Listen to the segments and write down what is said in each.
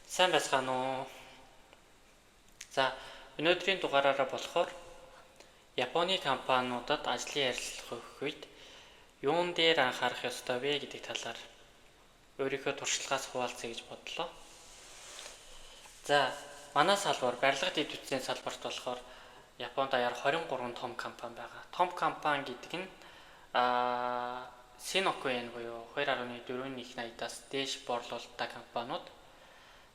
Сайн байцгаана уу? За, өнөөдрийн дугаараараа болохоор Японы компаниудад ажлын ярилцлага өгөх үед юун дээр анхаарах ёстой вэ гэдэг талаар өөрийнхөө туршлагаас хуваалцъя гэж бодлоо. За, манай салбар барилга дэд бүтцийн салбарт болохоор Японд даяар 23 том компани байгаа. Том компани гэдэг нь Синоку yen буюу 2.4 их 80-аас дээш борлуулалттай компаниуд.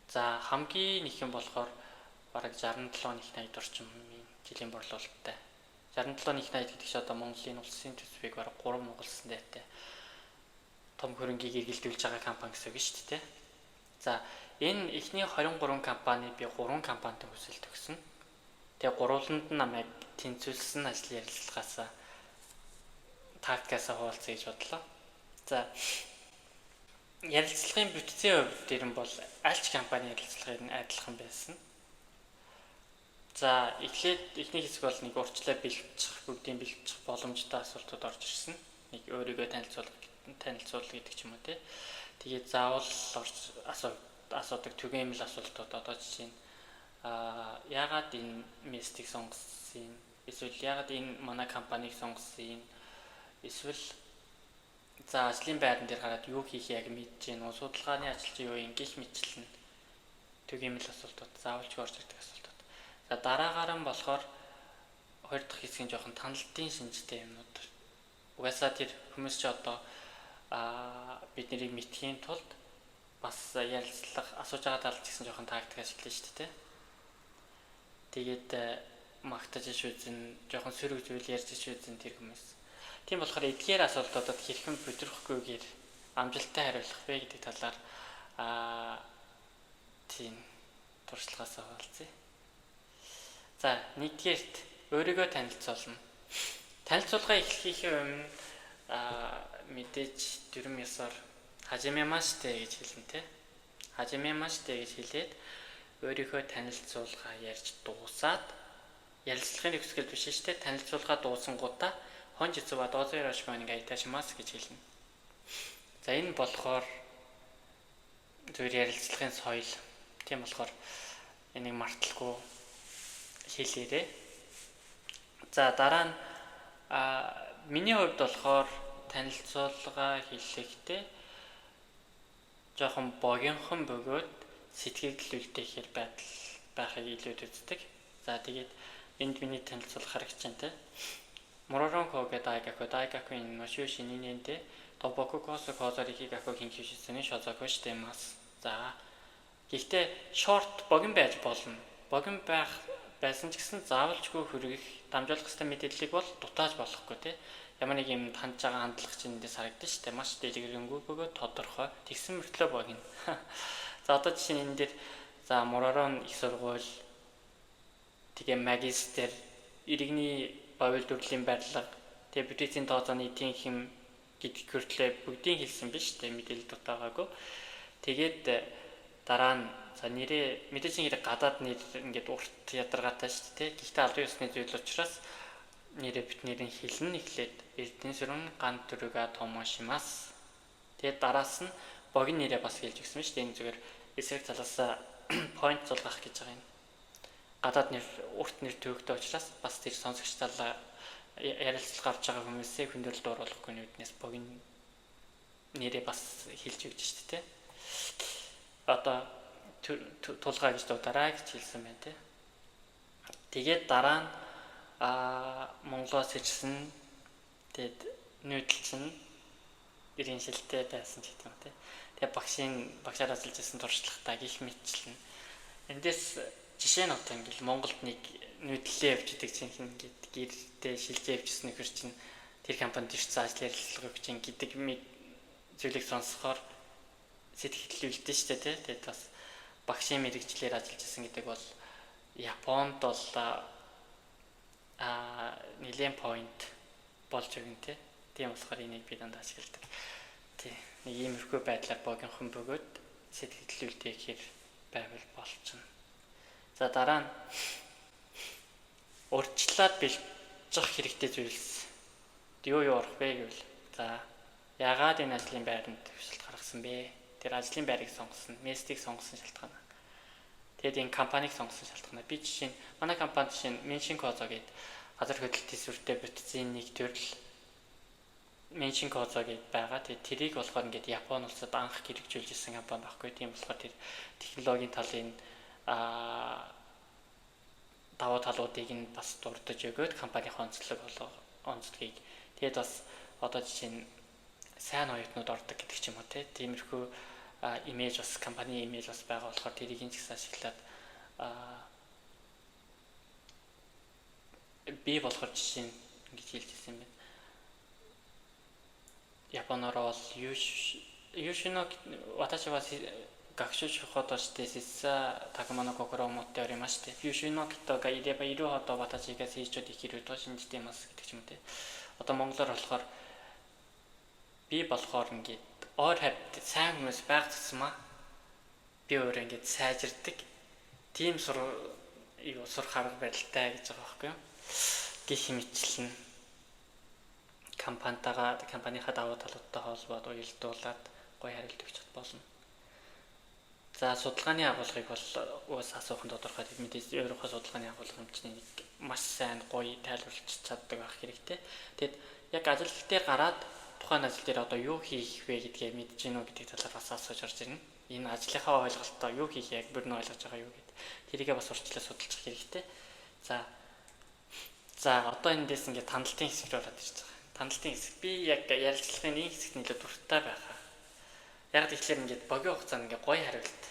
За, хамгийн их нь болохоор бараг 67 нэг 80 орчим жилийн борлуулалттай. 67 нэг 80 гэдэг чинь одоо Монголын улсын төсвийг бараг 3 Монголсон дайтай том хөрөнгийг эргэлдүүлж байгаа компани гэсэн үг шүү дээ. За, энэ эхний 23 компани би 3 компанитай хүсэлт өгсөн. Тэгээ гурвууланд нь намайг тэнцвүүлсэн ажлын ярилцлагаас тактикаасаа хуваалцъя гэж бодлоо. За, ярилцлагын бүтцийн хувьд дэр нь бол аль ч компани ярилцлагыг нь адилхан байсан. За, эхлээд эхний хэсэг бол нэг урьдчилаа бэлтжих, бүгдийн бэлтжих боломжтой асуултууд орж ирсэн. Нэг өөрийгөө танилцуул гэдэг ч юм уу, те. Тэгээд заавал орж асуудаг түгээмэл асуултууд, одоо жишээ нь яагаад энэ местийг сонгосон юм? Эсвэл яагаад энэ манай компанийг сонгосон юм? Эсвэл за, ажлын байран дээр гараад юу хийх яг мэдэж гин үү? Судалгааны ажил чи юу юм гэх мэтчлэн түгээмэл асуултууд, заавалч орж ирдэг асуултууд. За, дараагаар нь болохоор хоёр дахь хэсгийн жоохон таналтын шинжтэй юмнууд. Угаасаа тэр хүмүүс чи одоо бид нарыг мэдхийн тулд бас ярилцлага асууж байгаа талд гэсэн жоохон тактик ашиглана шүү дээ. Тэгээд магтаж иш үзэн, жоохон сөрөг зүйл ярьж иш үзэн тэр хүмүүс. Тийм болохоор эдгээр асуултуудад хэрхэн бүдрөхгүйгээр амжилттай хариулах вэ гэдэг талаар тийм туршлагаасаа хуваалцъя. За, нэгдүгээрт өөрийгөө танилцуулна. Танилцуулга эхлэхийнхээ өмнө мэдээж дүрэм ёсоор хажимемашите гэж хэлнэ, те. Хажимемашите гэж хэлээд өөрийнхөө танилцуулга ярьж дуусаад, ярилцлагын төгсгөл биш шүү дээ. Танилцуулга дуусангуудаа "Хонжицува дозо ёрошку онигай иташимасу" гэж хэлнэ. За, энэ болохоор зүгээр ярилцлагын соёл. Тийм болохоор энийг марталгүй хэлээрэй. За, дараа нь миний хувьд болохоор танилцуулга хэлэхдээ жоохон богинохон бөгөөд сэтгэл үлдээхээр байдал байхыг илүү үздэг. За, тэгээд энд миний танилцуулга харагч байна, те. 室蘭工業大学大学院の修士2年で土木高速構造力学研究室に所属しています. За, гэхдээ short, богино байж болно. Богино байх байсан ч гэсэн заавалчгүй хүргэх, дамжуулах ёстой мэдээллийг бол дутааж болохгүй, те. Ямар нэг юм хандж байгаа хандлага чинь эндээс харагдана шүү дээ. Маш дэлгэрэнгүй бөгөөд тодорхой. Тэгсэн мөртлөө богино. За, одоо жишээ нь энэ дээр за Муророн их сургууль, тэгээ магистр, иргэний бовил төрлийн барилга, тэгээ бүтээцийн тооцооны эдийн хэм гэдэг хүртлээ бүгдийг хэлсэн биш үү, мэдээлэл дутаагаагүй. Тэгээд дараа нь за нэрээ, мэдээж хэрэг гадаад нэр ингээд урт ядаргаатай шүү дээ. Гэхдээ албан ёсны зүйл учраас нэрээ бит нэрийн хэлнэ. Эхлээд Эрдэнэ сүрэн ган төрөга томошимас. Тэгээд дараас нь богино нэрээ бас хэлж өгсөн шүү дээ. Энэ зүгээр эсрэг талаас point зулгах гэж байгаа юм. Гадаад нэр, урт нэр төвөгтэй учраас бас тэр сонсогч талаа, ярилцлага авч байгаа хүмүүсээ хүндрэлд оруулахгүй нүднээс богино нэрээ бас хэлж өгч шүү дээ. Одоо тулгаа гэж дуудараа гэж хэлсэн байна, те. Тэгээд дараа нь Монголоос ирсэн, тэгээд нүүдэлчин иргэн шилтэй байсан ч гэдэг юм, те. Тэгээд багшаар ажиллаж исэн туршлагатай гих мэтчлэн. Эндээс жишээ нь одоо ингээл Монголд нэг нүүдлээ явж идэг чинь хин ингээд гэртээ шилжээ явжсэн нөхөр чинь тэр компанид ирсэн, ажил ярилцлага өгч чинь гэдэг зүйлийг сонсохоор сэтгэл үлдэн штэ, тий. Тэгээд бас багшийн мэргэжлээр ажиллаж исэн гэдэг бол Японд бол нэлээд point болж өгнө, тий. Тийм болохоор энийг би дандаа ашигладаг. Тий. Нэг иймэрхүү байдлаар богинохон бөгөөд сэтгэл үлдээхээр байвал болчихно. За, дараа нь урьдчилаад бэлтгэх хэрэгтэй зүйлс юу юу орох вэ гэвэл, за, яагаад энэ ажлын байранд хүсэлт гаргасан бэ? Тэр ажлын байрыг сонгосон, местийг сонгосон шалтгаан. Тэгээд энэ компанийг сонгосон шалтгаан. Би жишээ нь манай компани жишээ нь Меншин Козо гэдэг газар хөдлөлт төсвөртэй бүтцийн нэг төрөл Меншин Козо гэдээ байгаа. Тэгээд тэрийг болохоор ингээд Японы улсад анх хэрэгжүүлж ирсэн компани байхгүй. Тийм болохоор тэр технологийн талын давуу талуудыг нь бас дурдж өгөөд компанийн онцлог болоо онцлогийг. Тэгээд бас одоо жишээ нь сайн оюутнууд ордог гэдэг ч юм уу те. Тиймэрхүү имиж бас компани имиж бас байгаа болохоор тэрийг нь ч гэсэн ашиглаад би болохоор жишээ нь ингэж хэлж ирсэн юм байна. Японоор бол 優秀の私は学習者として切磋琢磨の心を持っておりまして、優秀な人がいればいるほど私が成長できると信じていますгэдэг ч юм те. Одоо монголоор болохоор би болохоор ингээд ойр хавьд сайн хүмүүс байх тусмаа би өөрөө ингээд сайжирдаг. Тийм сур юу сурах арга барилтай гэж байгаа байхгүй юу? Гэх мэтчлэн компанитайгаа компанийнхаа давуу талуудтай холбоод уялдуулаад гоё хариулт өгч болно. За, судалгааны агуулгыг бол уус асуух нь тодорхой. Мэдээж өөрийнхөө судалгааны агуулга хэмжээний нэг маш сайн гоё тайлбарлаж чаддаг байх хэрэгтэй. Тэгэд яг ажил дээр гараад тухайн ажил дээр одоо юу хийх вэ гэдгээ мэдэж гинүү гэдэг талаар бас асууж орж ирнэ. Энэ ажлынхаа ойлголтоо юу хийх яг бүр нь ойлгож байгаа юу гэд. Тэрийгээ бас урьдчилан судалчих хэрэгтэй. За, одоо эндээс ингээд хандлтын хэсэг рүү ороод ирж байгаа. Хандлтын хэсэг. Би яг ярилцлагын энэ хэсэгт нэлээд дуртай байхаа. Яг тэгэхээр ингээд богино хугацаанд ингээд гоё хариулт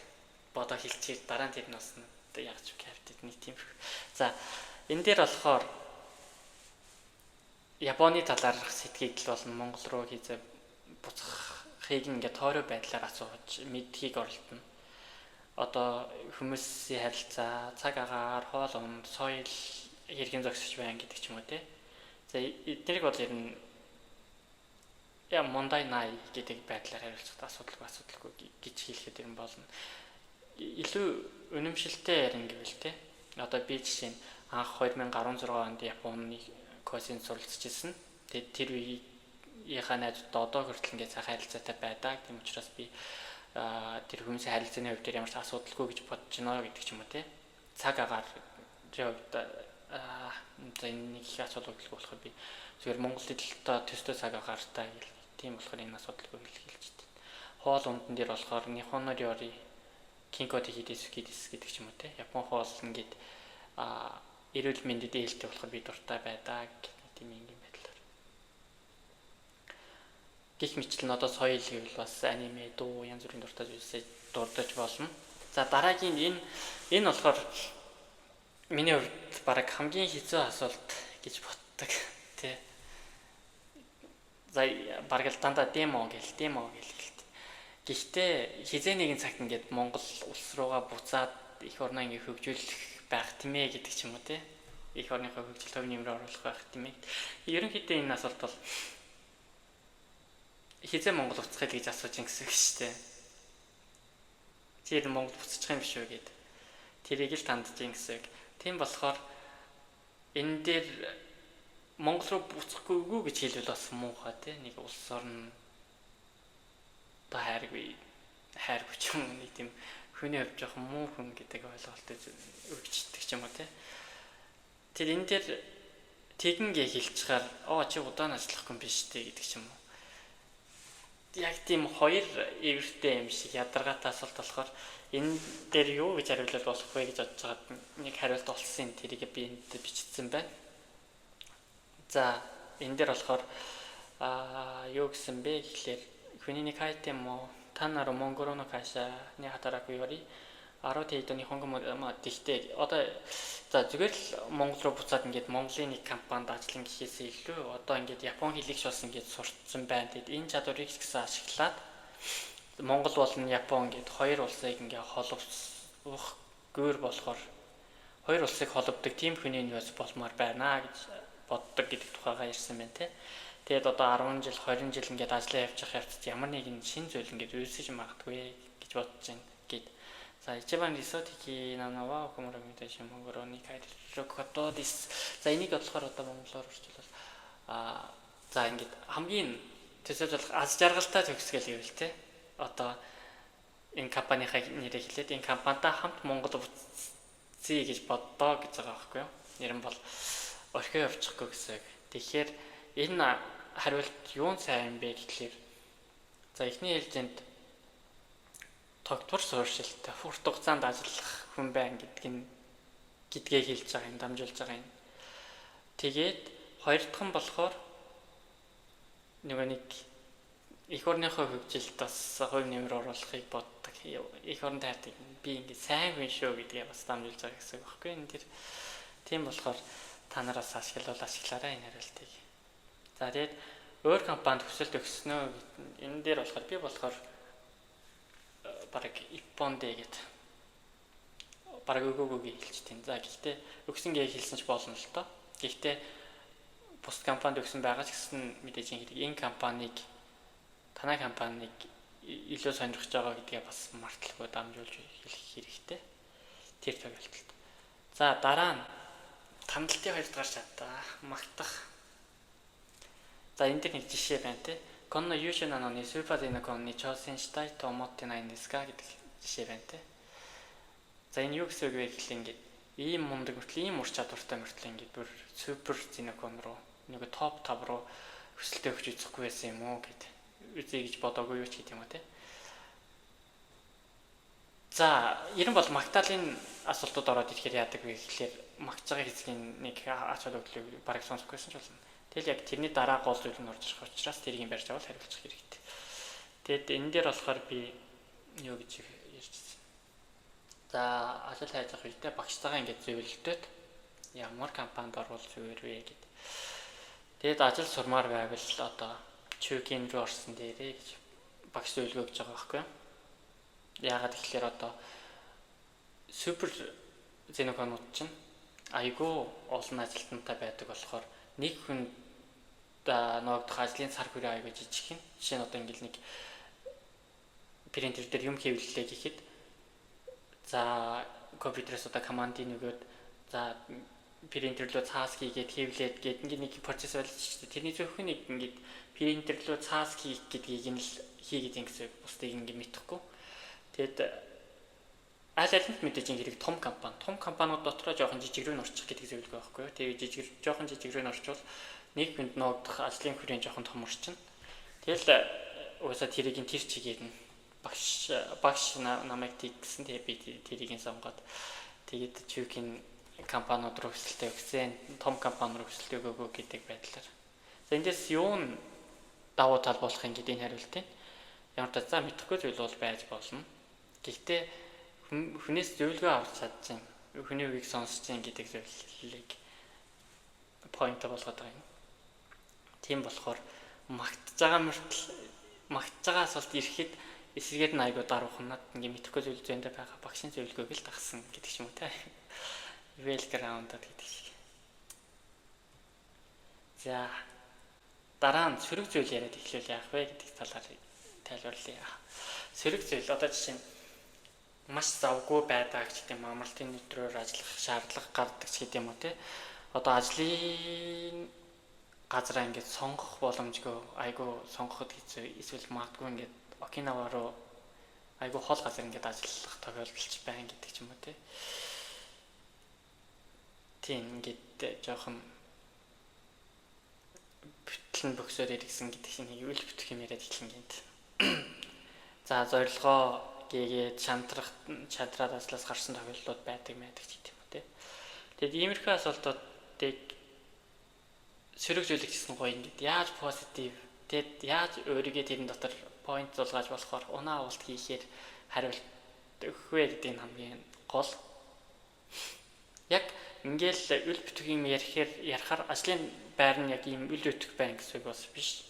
бодоо хэлчихээ дараа нь тэр нь бас яг ч капт нэг тийм. За, энэ дээр болохоор Японы талаарх сэтгэгдэл болон Монгол руу хийзээ буцахыг ингээд тойроо байдлаар асууж мэдхийг оролдоно. Одоо хүмүүсийн харилцаа, цаг агаар, хоол унд, соёл хэрхэн зогсож байна гэдэг ч юм уу те. За, эднэрийг бол ер нь я 問題ない гэдэг байдлаар хариулцахад асуудалгүй гэж хэлэхэд ер нь болно. Илүү үнэмшилтэй ярина гэвэл те. Одоо би жишээ нь анх 2016 онд Японы косинд суралцж ирсэн. Тэгээд тэр үеийнхаа найзуудтай одоо хүртэл ингээд сайхан харилцаатай байдаг. Тийм учраас би тэр хүмүүсийн харилцааны хувьд ямар ч асуудалгүй гэж бодож байна гэдэг ч юм уу те. Цаг агаарын хувьд за энэ нэг их асуудал болохоор би зүгээр Монгол хэлтэй төстэй цаг агаартай гэл тийм болохоор энэ асуудалгүй хэлж байна. Хоол ундан дээр болохоор 日本の料理健康的で好きです гэдэг ч юм уу те. Япон хоол ингээд эрүүл мэндэд ээлтэй болохоор би дуртай байдаг гэх тийм энгийн байдлаар. Гэх мэтлэн одоо соёл гэвэл бас аниме, дуу, янз бүрийн дуртай зүйлсээ дурдаж болно. За, дараагийн энэ болохоор миний хувьд бараг хамгийн хэцүү асуулт гэж боддог тий. За, бараг л дандаа でも гэл でも гэл хэлт. Гэхдээ хизээ нэгэн цагт ингээд Монгол улс руугаа буцаад эх орноо ингээд хөгжүүлэх байх тийм ээ гэдэг ч юм уу тий. Эх орныхоо хөгжилд хувь нэмрээ оруулах байх тийм ээ. Ерөнхийдөө энэ асуулт бол хизээ Монгол буцах гэж асууж ин гэсэн үг шүү дээ. Чи Монгол буцчих юм биш үү гэд. Тэрийг л тандж ин гэсэн үг. Тийм болохоор энэ дээр Монгол руу буцахгүй гэж хэлвэл бас муухай тий. Нэг улс орн одоо хайргүй хайргүй ч юм нэг тийм хүний хувьд жоохон муу хүн гэдэг ойлголт өгчдөг ч юм уу тий. Тэр энэ дээр тэгингээ хэлчихээр оо чи удаан ажиллахгүй юм биш үү гэдэг ч юм уу. Яг тийм хоёр эвэртэй юм шиг ядаргаатай асуулт болохоор энэ дээр юу гэж хариулвал болох вэ гэж бодож байгаад нэг хариулт олсон, тэрийг би энд бичсэн байна. За, энэ дээр болохоор юу гэсэн бэ гэхлээр 国に帰っても単なるモンゴルの会社に働くよりある程度日本語もまтэгтээ одоо за зүгээр л Монгол руу буцаад ингээд Монголын нэг компанид ажиллана гэхээс илүү одоо ингээд Япон хэлийг ч бас ингээд сурцсан байна. Тэгэд энэ чадварыг ч гэсэн ашиглаад Монгол болон Япон ингээд хоёр улсыг ингээд холбох гүйр болохоор хоёр улсыг холбодог тийм хүний нөөц болмоор байна гэж боддог гэдэг тухайгаа ярьсан байна те. Тэгээд одоо 10 жил, 20 жил ингээд ажиллаа явчих явцад ямар нэгэн шин зүйл ингээд үүсэж магадгүй гэж бодож байна гэд. За, 一番理想的なのは奥村みたいしモンゴルに帰ることです。За, энийг болохоор одоо монголоор орчуулбал за ингээд хамгийн төсөөлж болох аз жаргалтай төгсгөл гэвэл те. Одоо Энэ компанийнхаа нэрийг хэлээд энэ компанитай хамт Монгол буцъя гэж боддоо гэж байгаа байхгүй юу? Нэр нь бол орхио явчихгүй гэсэн үг. Тэгэхээр энэ хариулт юун сайн бэ гэхлээр за эхний ээлжинд тогтвор суурьшилтай урт хугацаанд ажиллах хүн байна гэдг нь гэдгээ хэлж байгаа юм, дамжуулж байгаа юм. Тэгээд хоёр дахь нь болохоор нөгөө нэг эх орныхоо хөгжилд бас хувь нэмэр оруулахыг боддог. Эх орон тайрдаг. Би ингэ сайн хүн шүү гэдгээ бас дамжуулж байгаа гэсэн үг байхгүй юу? Энэ тэр тийм болохоор та нараас ашиглавал ашиглаарай энэ хариултыг. За тэгээд өөр компанид хүсэлт өгснөө энэ дээр болохоор би болохоор бараг Иппонде гэд бараг өгөөгөөг хэлж тийм. За гэхдээ өгсөн гэж хэлсэн ч болно л доо. Гэхдээ бусад компанид өгсөн байгаа ч гэсэн мэдээж хэрэг энэ компанийг танай компанийг илүү сонирхож байгаа гэдгээ бас марталгүй дамжуулж хэлэх хэрэгтэй. Тэр тохиолдолд. За дараа нь тандалтын хоёр дахь шат магтах. За энэ дээр нэг жишээ байна те. こんな優秀なのにスーパーゼノコンに挑戦したいと思ってないんですかгэдэг жишээ байна те. За энэ юу гэсэн үг вэ гэхэл ингээд ийм мундаг мөртлөө ийм ур чадвартай мөртлөө ингээд бүр супер зенокон руу нэг топ 5 руу хүсэлтээ өгч үзэхгүй байсан юм уу гэд үзье гэж бодоогүй юу ч гэдэг юм уу те. За ер нь бол магтаалын асуултууд ороод ирэхээр яадаг вэ гэхлээр магтж байгаа хэсгийн нэг ач холбогдлыг бараг сонсохгүйсэн ч болно. Тэгэл яг тэрний дараа гол зүйл нь орж ирэх учраас тэрийг барьж авал хариулчих хэрэгтэй. Тэгэд энэ дээр болохоор би юу гэж ярьчихсан. За ажил хайж явах үедээ багштайгаа ингээд зөвлөлтөд ямар компанид орвол зүгээр вэ гэд. Тэгэд ажил сурмаар байвал одоо чүгийн рүү орсон дээрээ гэж багш зөвлөгөө өгч байгаа байхгүй юу? Яагаад гэхлээр одоо супер зеноконууд чинь айгүй олон ажилтнтай байдаг болохоор нэг хүн ногдох ажлын цар хүрээ айгүй жижиг юм. Жишээ нь одоо ингээл нэг принтер дээр юм хэвлэлээ гэхэд за компьютерээс одоо командыг нөгөөд за принтер рүү цаас хийгээд хэвлээд гээд ингээд нэг процесс байлж шүү дээ. Тэрний зөвхөн нэг ингээд принтер рүү цаас хийх гэдгийг нь л хийгээд юм гэсэн бусдыг ингээд мэдэхгүй. Тэгэд аль аль нь мэдээж хэрэг том компани. Том компаниуд дотроо жоохон жижиг рүү норчих гэдэг зөвлөгөө байхгүй юу. Тэгээ жижиг жоохон жижиг рүү норчвол нэг хүнд ногдох ажлын хүрээ жоохон томорчин. Тэгэл угаасаа тэрийг нь тэр чигээр нь багш намайг тэг гэсэн. Тэгээ би тэрийг нь сонгоод тэгээд чүгийн компаниуд руу хүсэлтээ өгсөн. Том компани руу хүсэлтээ өгөөгүй гэдэг байдлаар. За эндээс юу нь давуу тал болох юм гэдэг энэ хариултыг ямар ч за мэдэхгүй зүйл бол байж болно. Гэхдээ хүнээс зөвлөгөө авч чадчихсан, хүний үгийг сонсож чинь гэдэг зүйлийг point болгоод байгаа юм. Тийм болохоор магтж байгаа мөртөл магтж байгаа асуулт ирэхэд эсрэгээр нь айгуу даруухнаад ингээ мэдэхгүй зүйл зөндөө байгаа багшийн зөвлөгөөг л дагсан гэдэг ч юм уу те. Well grounded гэдэг шиг. За дараа нь сөрөг зүйл яриад эхлүүл яах вэ гэдэг талаар тайлбарлая. Сөрөг зүйл одоо жишээ нь маш завгүй байдаг ч гэдэг юм амралтын өдрөөр ажиллах шаардлага гардаг ч гэдэг юм уу те. Одоо ажлын газараа ингээд сонгох боломжгүй айгүй сонгоход хэцүү эсвэл магадгүй ингээд Окинава руу айгүй хол газар ингээд ажиллах тохиолдолч байна гэдэг ч юм уу те. Тийм ингээд жоохон бүтэл нь бөксөөр иргсэн гэдэг шиг нэг үл бүтэх юм яриад эхлэн гинт. За зорилгоо гээгээд шантрах чадраад ажлаас гарсан тохиолдлууд байдаг байдаг ч гэдэг юм уу те. Тэгэд иймэрхүү асуултуудыг сөрөг зүйлэг гэсэн гоё ингээд яаж позитив тэгэд яаж өөрийгөө тэрэн дотор point зулгааж болохоор унаа авалт хийхээр хариулт өгөх вэ гэдэг нь хамгийн гол. Яг ингээл үл битг юм ярихаар ажлын байр нь яг ийм үл өтөх байна гэсэн үг бас биш.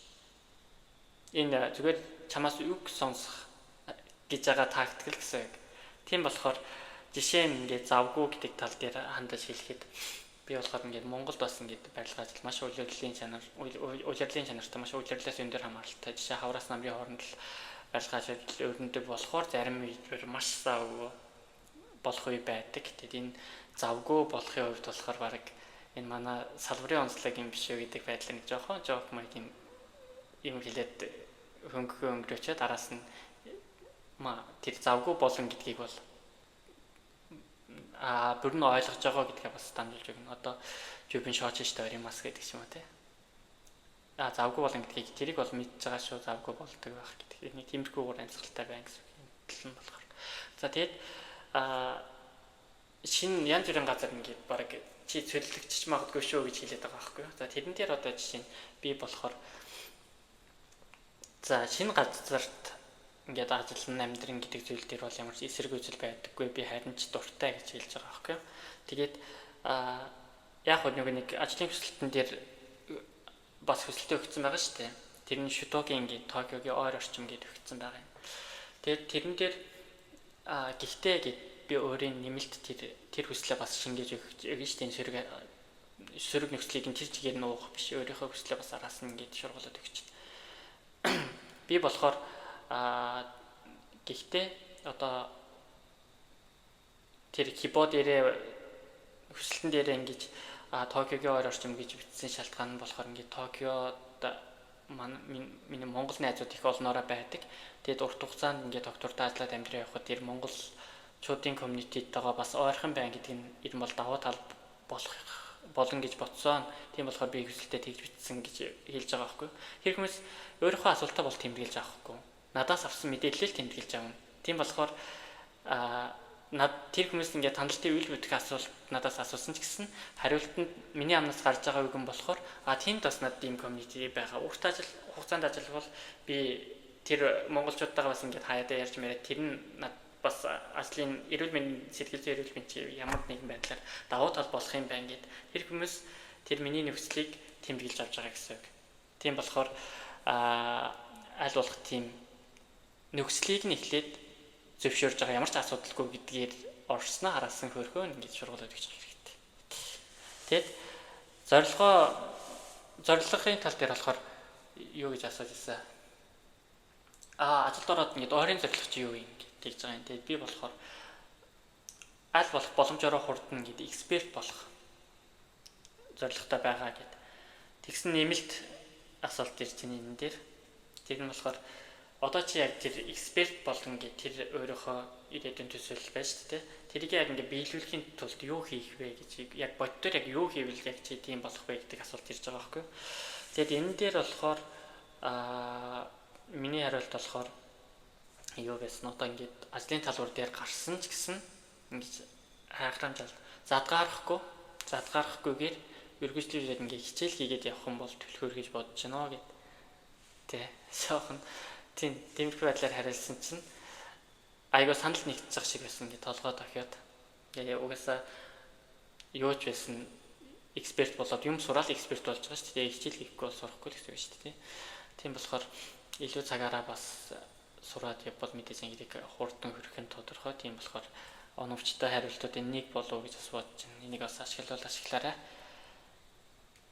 Энэ зүгээр чамаас үг сонсох гэж байгаа тактик л гэсэн үг. Тийм болохоор жишээ нь ингээд завгүй гэдэг тал дээр хандаж хэлэхэд би болохоор ингээд Монголд бас ингээд барилга ажил маш улирлын чанар улирлын чанартай маш улирлаас өндөр хамааралтай. Жишээ хавраас намрын хооронд л барилга ажил өрнөдөг болохоор зарим үед маш завгүй болох үе байдаг. Тэгэд энэ завгүй болохын хувьд болохоор баг энэ манай салбарын онцлог юм биш үү гэдэг байдлаар нэг жоохон жоок маягийн юм хэлээд хөнгөхөө өнгөрөөчөө дараас нь тэр завгүй болон гэдгийг бол бүр нь ойлгож байгаа гэдгээ бас дамжуулж өгнө. Одоо жубин шооч штэ оримас гэдэг ч юм уу те. Завгүй болон гэдгийг тэрийг бол мэдж байгаа шүү, завгүй болдог байх гэдэг. Нэг тиймэрхүү гур амьсгалтай байна гэсэн үг юм тал нь болохоор. За тэгээд шинэ янз бүрийн газар ингээд баг чи цөллөгчч магадгүй шүү гэж хэлээд байгаа байхгүй юу. За тэрэн дээр одоо жишээ нь би болохоор за шинэ газарт ингээд ажиллан амьдрын гэдэг зүйл дээр бол ямар ч эсрэг үзэл байдаггүй, би харин ч дуртай гэж хэлж байгаа байхгүй юу. Тэгээд яг нөгөө нэг ажлын хүсэлтэн дээр бас хүсэлтээ өгсөн байгаа шүү дээ. Тэр нь Шутогийн ингээд Токиогийн ойр орчим гээд өгсөн байгаа юм. Тэгээд тэрэн дээр гэхдээ гээд би өөрийн нэмэлт тэр хүслээ бас шингээж өгнө шүү дээ. Сөрөг нөхцөлийг нь тэр чигээр нь уух биш, өөрийнхөө хүслээ бас араас нь ингээд шургуулад өгч. Би болохоор гэхдээ одоо тэр кибо дээрээ хүсэлтэн дээрээ ингэж Токиогийн ойр орчим гэж бичсэн шалтгаан нь болохоор ингээд Токиод миний Монгол найзууд их олноороо байдаг. Тэгээд урт хугацаанд ингээд доктортой ажиллаад амьдраа явхад тэр монголчуудын community-тэйгээ бас ойрхон байна гэдэг нь ер нь бол давуу тал болох болно гэж бодсон. Тийм болохоор би хүсэлтэд тэгж бичсэн гэж хэлж байгаа байхгүй. Тэр хүмүүс өөрийнхөө асуултаа бол тэмдэглэж авахгүй. Надаас авсан мэдээлэл тэмдэглэж авна. Тийм болохоор над тэр хүмүүс ингээд хандлтын үйл бүтгэх асуулт надаас асуусан ч гэсэн хариулт нь миний амнаас гарч байгаа үг юм болохоор тэнд бас надад ийм community байгаа. Урт ажил хугацаанд ажиллавал би тэр монголчуудтайгаа бас ингээд хаяадаа ярьж мэрэ тэр нь над бас ажлын эрүүл мэндийн сэтгэл зүйн эрүүл мэндийн ямар нэгэн байдлаар давуу тал болох юм байна гэд тэр хүмүүс тэр миний нөхцөлийг тэмдэглэж авч байгаа гэсэн үг. Тийм болохоор аль болох тийм нөхцөлийг нь эхлээд зөвшөөрж байгаа ямар ч асуудалгүй гэдгээр орсноо хараасан хөөрхөө ингэж шургуулад өгч хэрэгтэй. Тэгэд зорилгын тал дээр болохоор юу гэж асууж ирсэн? Ажилд ороод ингэж ойрын зорилго чи юу юм гэж байгаа юм. Тэгээд би болохоор аль болох боломжоор хурдан гэдэг эксперт болох зорилготой байгаа гэд. Тэгсэн нэмэлт асуулт ирж байна энэ дээр. Тэр нь болохоор одоо чи яг тэр эксперт болгон гэ тэр өөрийнхөө ирээдүйн төсөөлөл байж шүү дээ. Тэрийг яг ингээ биелүүлэхийн тулд юу хийх вэ гэж яг боддоор яг юу хийвэл яг чи тийм болох вэ гэдэг асуулт ирж байгаа байхгүй юу. Тэгэд энэ дээр болохоор миний хариулт болохоор юу байсан одоо ингээд ажлын талбар дээр гарсан ч гэсэн ингэж хайхрамжаал задгаарахгүйгээр өргөжлүүлээд ингээ хичээл хийгээд явах юм бол түлхүүр гэж бодож байна гэд. Тэ. Шоохон тийм тиймэрхүү байдлаар хариулсан чинь айгуу санал нэгдчих шиг байсан ингээ толгой тохиод. Тэгээ угаасаа юу ч байсан эксперт болоод юм сураал эксперт болж байгаа шүү дээ. Хичээл хийхгүй бол сурахгүй л гэсэн үг шүү дээ. Тийм болохоор илүү цагаараа бас сураад явбал мэдээж ингээд хурдан хөрөх нь тодорхой. Тийм болохоор оновчтой хариултуудын нэг болов гэж бас бодож байна. Энийг бас ашиглаарай.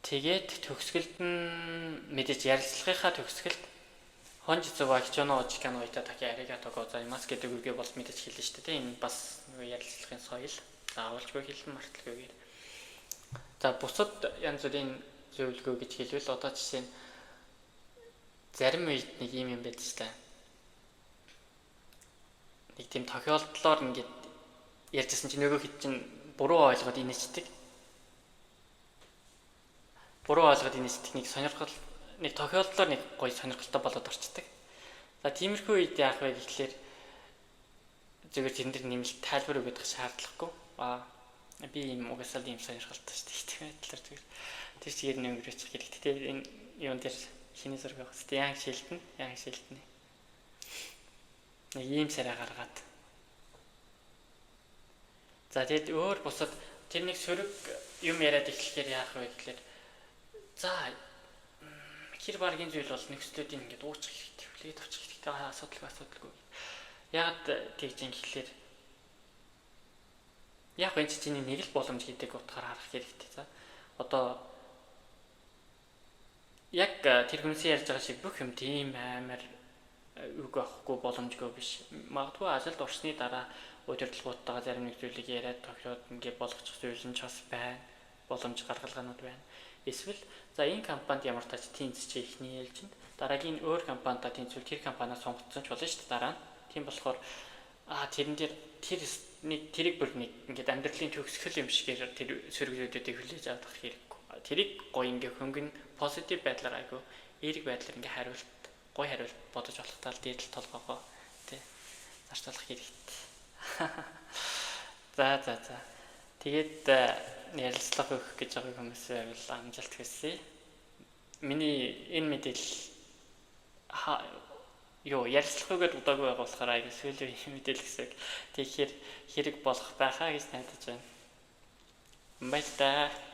Тэгээд төгсгөлд нь мэдээж ярилцлагынхаа төгсгөлд Хонжицу ва хичоно очикано итадаки аригато гозаймас гэдэг үгээ бол мэдээж хэлнэ шүү дээ. Энэ бас нөгөө ярилцлагын соёл. Заавалжгүй хэлэн марталгүйгээр. За бусад янз бүрийн зөвлөгөө гэж хэлбэл одоо жишээ нь зарим үед нэг юм юм байдаг шүү дээ. Нэг тийм тохиолдлоор ингээд ярьжсэн чинь нөгөө хэд чинь буруу ойлгоод инээчдэг. Буруу ойлгоод инээчдэг нэг сонирхол нэг тохиолдлоор нэг гоё сонирхолтой болоод орчдөг. За тиймэрхүү үед яах вэ гэхлээр зүгээр тэрэн дээр нэмэлт тайлбар өгөх шаардлагагүй. Би ийм угаасаа л ийм сонирхолтой шүү дээ. Тийм байдлаар зүгээр тэр чигээр нь өнгөрөөчих хэрэгтэй. Тэгээд энэ юун дээр хиний зураг байх хэвээр яан шилдэнэ. Нэг ийм царай гаргаад. За тэгэд өөр бусад тэр нэг сөрөг юм яриад эхлэхээр яах вэ гэхлээр за хэр баргийн зүйл бол нөхцлүүдийн ингээд уучих хэрэгтэй, хүлээд авчих хэрэгтэй, асуудалгүй. Яагаад тэгж юм гэхлээр яг энэ чиний нэг л боломж гэдэг утгаар харах хэрэгтэй. За одоо яг тэр хүмүүсийн ярьж байгаа шиг бүх юм тийм амар үг авахгүй боломжгүй биш. Магадгүй ажилд орсны дараа удирдлагуудтайгаа зарим нэг зүйлийг яриад тохиод ингээд болгочих зүйл нь ч бас байна. Боломж гаргалгаанууд байна. Эсвэл за энэ компанид ямар тач тэнцэж эхний ээлжинд дараагийн өөр компанида тэнцвэл тэр компаниас сонгогдсон ч болно шүү дээ дараа нь. Тийм болохоор тэрэн дээр тэр нэг тэрийг бүр нэг ингээд амьдралын төгсгөл юм шигээр тэр сөрөглүүдийг хүлээж авах хэрэггүй. Тэрийг гоё ингээд хөнгөн positive байдлаар, айгу эерэг байдлаар ингээд хариулт, гоё хариулт бодож болох тал дээр л толгоогоо тий зарцуулах хэрэгтэй. За. Тэгээд ярилцлага өгөх гэж байгаа хүмүүс байвал амжилт хүсье. Миний энэ мэдээлэл юу ярилцлага өгөөд удаагүй байгаа болохоор аягүй сүүлийн мэдээлэл гэсэн. Тэгэхээр хэрэг болох байхаа гэж найдаж байна. Баярлалаа.